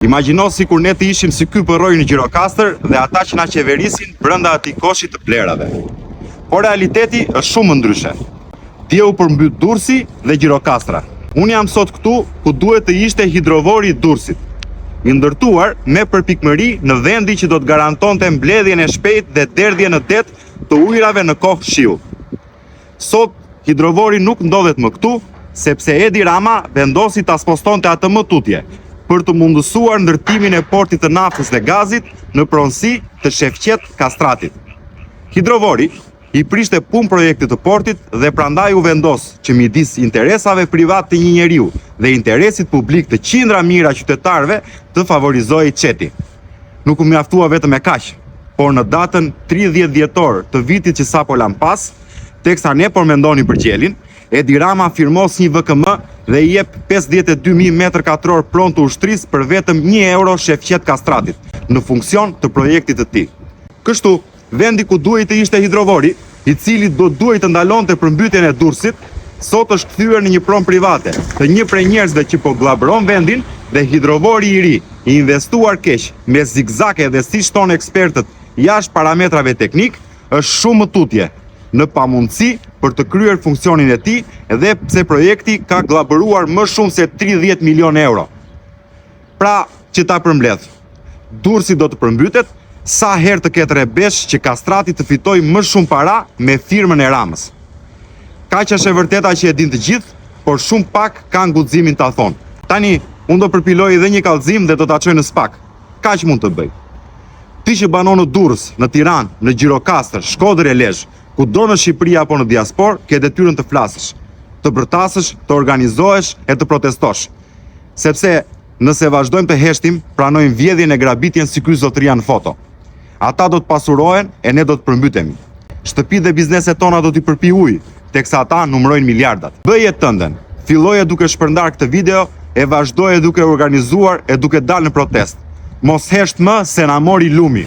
Imagjino sikur ne të ishim si ky përroi në Gjirokastër dhe ata që na qeverisin brenda atij koshit të plehrave. Por realiteti është shumë më ndryshe. Dje u përmbyt Durrësi dhe Gjirokastra. Unë jam sot këtu ku duhet të ishte hidrovori i Durrësit. I ndërtuar me përpikmëri në vendin që do të garantonte mbledhjen e shpejtë dhe derdhjen në det të ujërave në kohë shiu. Sot hidrovori nuk ndodhet më këtu, sepse Edi Rama vendosi ta spostonte atë më tutje, për të mundësuar ndërtimin e portit të naftës dhe gazit në pronësi të Shefqet Kastratit. Hidrovori i prishte punë projektit të portit dhe prandaj u vendos që midis interesave privatë të një njeriu dhe interesit publik të qindra mijëra qytetarëve të favorizohej Çeti. Nuk u mjaftua vetëm me kaq, por në datën 30 dhjetor të vitit që sapo lamë pas, teksa ne po mendonim për gjelin, Edi Rama firmos një VKM dhe i jep 52.000 metër katror pronë të ushtrisë për vetëm 1 euro Shefqet Kastratit, në funksion të projektit të tij. Kështu, vendi ku duhej të ishte hidrovori, i cili do duhej të ndalonte përmbytjen e Durrësit, sot është kthyer në një pronë private të një prej njerëzve që po gllabëron vendin dhe hidrovori i ri, i investuar keq, me zigzake dhe siç thonë ekspertët jashtë parametrave teknikë, është shumë më tutje, në pamundësi për të kryer funksionin e tij dhe pse projekti ka gllabëruar më shumë se 30 milionë euro. Pra, që ta përmbledh, Durrësi do të përmbytet sa herë të ketë rrebesh që Kastrati të fitojë më shumë para me firmën e Ramës. Kaq është e vërteta që e dinë të gjithë, por shumë pak kanë guximin ta thonë. Tani, unë do përpiloj edhe një kallëzim dhe do ta çoj në SPAK. Kaq mund të bëj. Ti që banon në Durrës, në Tiranë, në Gjirokastër, Shkodër e Lezhë, kudo në Shqipëri apo në diasporë, ke detyrën të flasësh, të bërtasësh, të organizohesh e të protestosh. Sepse nëse vazhdojmë të heshtim, pranojmë vjedhjen e grabitjen si ky zotëria në foto. Ata do të pasurohen e ne do të përmbytemi. Shtëpitë dhe bizneset tona do t'i përpijë uji, teksa ata numërojnë miliardat. Bëje tënden, filloje duke shpërndarë këtë video e vazhdoje duke organizuar e duke dalë në protestë. Mos hesht më se na mori lumi.